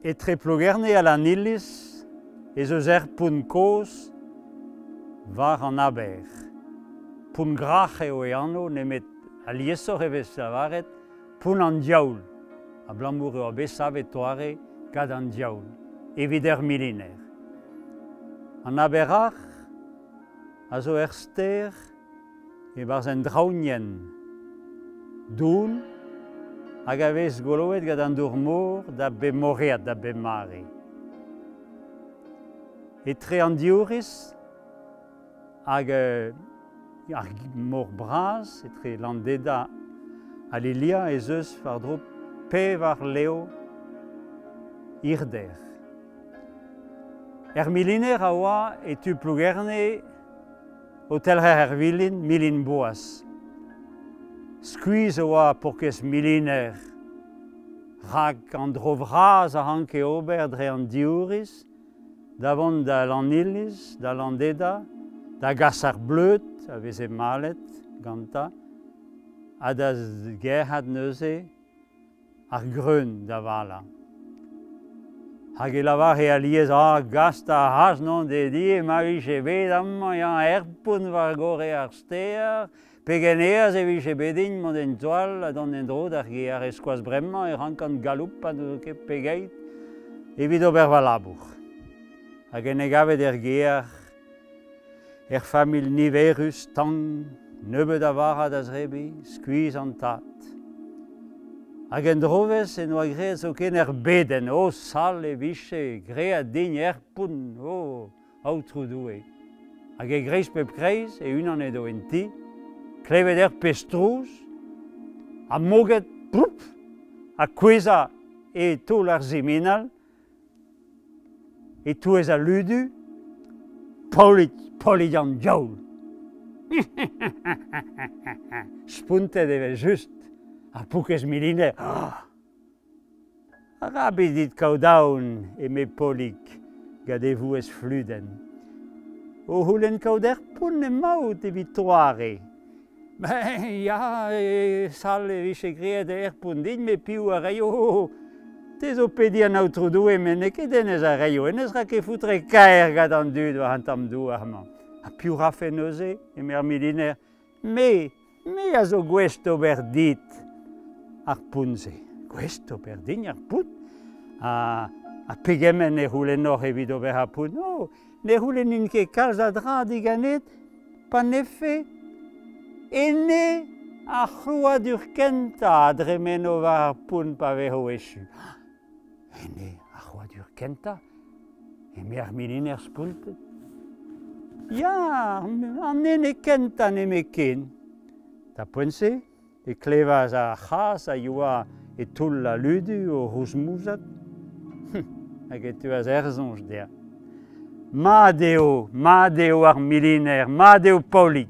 Etre Plougerne ha Lanniliz ez eus ur pont kozh war an aber. Pont Grac'h eo e anv, nemet aliesoc'h e vez lavaret Pont an Diaoul, abalamour e oa bet savet doare gant an diaoul, evit ur miliner. An Aber-Ac'h a zo ur stêr E-barzh un draoñienn doun hag a vez goloet gant an dour-mor da bep moread, da bep mare. Etre an Diouriz hag ar mor bras, etre Landeda ha Lilia, ez eus war-dro pevar lev hirder. Er miliner a oa e tu Plougerne O telc'her er vilin, milin boas. Skuizh e oa paourkaezh miliner, rak an dro vras a ranke ober dre an diouriz da vont da Lanniliz, da Landeda, da gas ar bleud a veze malet gantañ ha da gerc'hat neuze ar greun da valañ. Hag e lavare alies, ah, gast ar c'hazh non dedi, ma vije bet amañ ya er pont war gorre ar stêr, pegen aes e vije bet din mont en toal ha dont en-dro d'ar gêr. E-skoaz bremañ e rankan galoupat n'ouzon ket pegeit evit ober va labour. Hag en e gavet er gêr, Er familh niverus, stank, nebeut a vara da zebriñ, skuizh an tad. Hag en drovezh en doa graet zoken er bedenn, o sal e vije graet din er pont, o Aotrou Doue. Hag e-kreiz pep kreiz, e-unan edo en ti, klevet er pezh trouz, ha moged, ploup, ha kouezhañ e taol ar siminal, E-touez al ludu, Paolig, Paolig an diaoul. Spontet evel-just, ar paourkaezh miliner. Arabat dit kaout aon, eme Paolig gant e vouezh fludenn. O c'houlenn kaout er pont emaout evit toare. Ben ya, e sal e vije graet er pont din, met piv a raio? Te zo pediñ an Aotrou Doue, met n'eo ket hennezh a raio. Hennezh 'ra ket foutre kaer gant an dud war an tamm douar-mañ. Ha piv 'rafe neuze, eme ar miliner? Me, me a zo gouest d'ober dit ar pont-se. Gouest d'ober din ar pont? Ha, ha pegement e c'houlennoc'h evit ober ar pont? Oh, Ne c'houlennin ket kalz a dra diganit pa 'nefe ene ar c'hrouadur kentañ a dremeno war ar pont pa vezo echu. Ene ar c'hrouadur kentañ, eme ar miliner spontet. Ya, an ene kentañ nemetken. Da poent-se e klevas ar c'hazh a yoa e toull al ludu o rouzmouzat hag e teuas er soñj dezhañ. Mat eo, mat eo ar miliner, mat eo Paolig.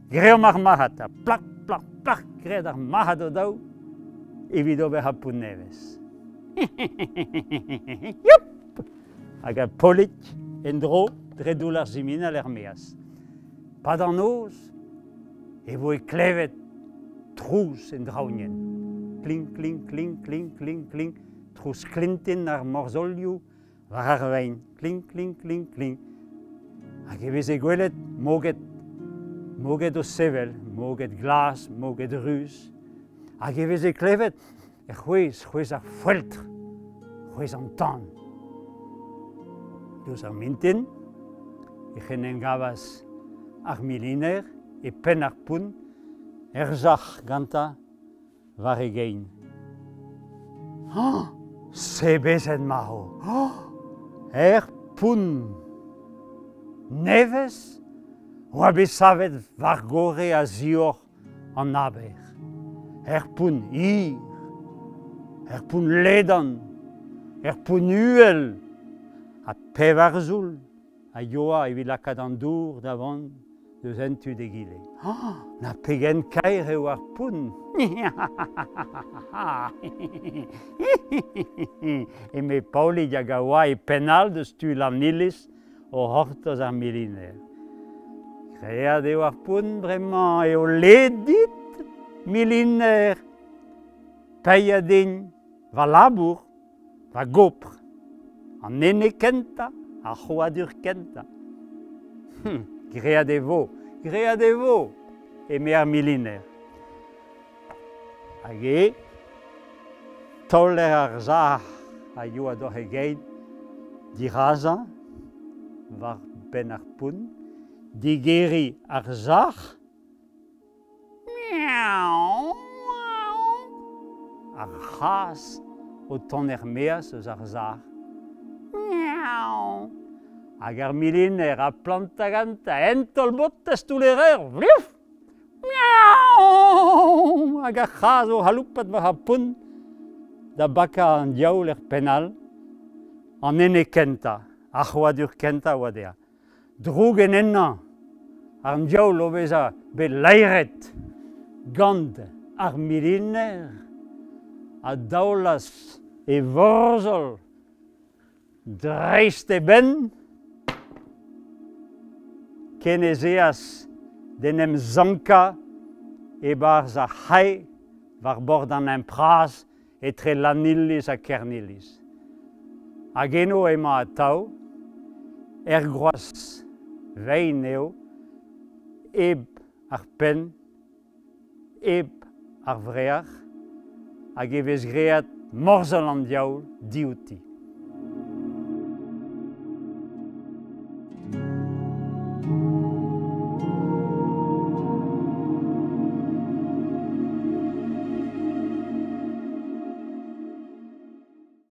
Greomp ar marc'had, ha plak, plak, plak, graet ar marc'had o-daou evit ober ar pont nevez. Youp! Hag ar Paolig en-dro dre doull ar siminal er-maez. Pad an noz e voe klevet trouz en draoñienn. Klink, klink, klink, klink, klink, klink, trouz sklintin ar morzholioù war ar vein. Klink, klink, klink, klink. Hag e veze gwelet moged, moged o sevel, moged glas, moged ruz. Hag e veze klevet e c'hwezh, c'hwezh ar foeltr, c'hwezh an tan. Diouzh ar mintin ec'h en em gavas ar miliner e penn ar pont, er sac'h gantañ war e gein. Oh, sebezet marv! Oh, er pont nevez oa bet savet war gorre a-zioc'h an aber, er pont hir, er pont ledan, er pont uhel, ha pevar zoull a yoa evit lakaat an dour da vont deus un tu d'egile. Oh, na pegen kaer eo ar pont! Eme Paolig hag a oa e penn all deus tu Lanniliz o c'hortoz ar miliner. Graet eo ar pont bremañ eo led dit, miliner. Paeañ din va labour, va gopr. An ene kentañ, ar c'hrouadur kentañ. Hum, graet e vo, graet e vo, eme ar miliner. Hag e taoler ar sac'h a yoa doc'h e gein dirazañ war benn ar pont, digeriñ ar sac'h, Ar c'hazh o tont er-maez eus ar sac'h. Hag ar miliner ha plantañ gantañ un taol botez toull-erer, vliouf! Hag ar c'hazh o c'haloupat war ar pont da bakañ an diaoul er penn all. An ene kentañ, ar c'hrouadur kentañ a oa dezhañ. Droug en ennañ, an diaoul o vezañ bet laeret gant ar miliner a daolas e vorzhol dreist e benn ken ez eas d'en em sankañ e-barzh ar c'hae war bord an Hent-Bras etre Lanniliz ha Kerniliz. Hag eno emañ atav, er groaz vein eo, hep ar penn, hep ar vrec'h, hag e vez graet morzhol an diaoul diouti.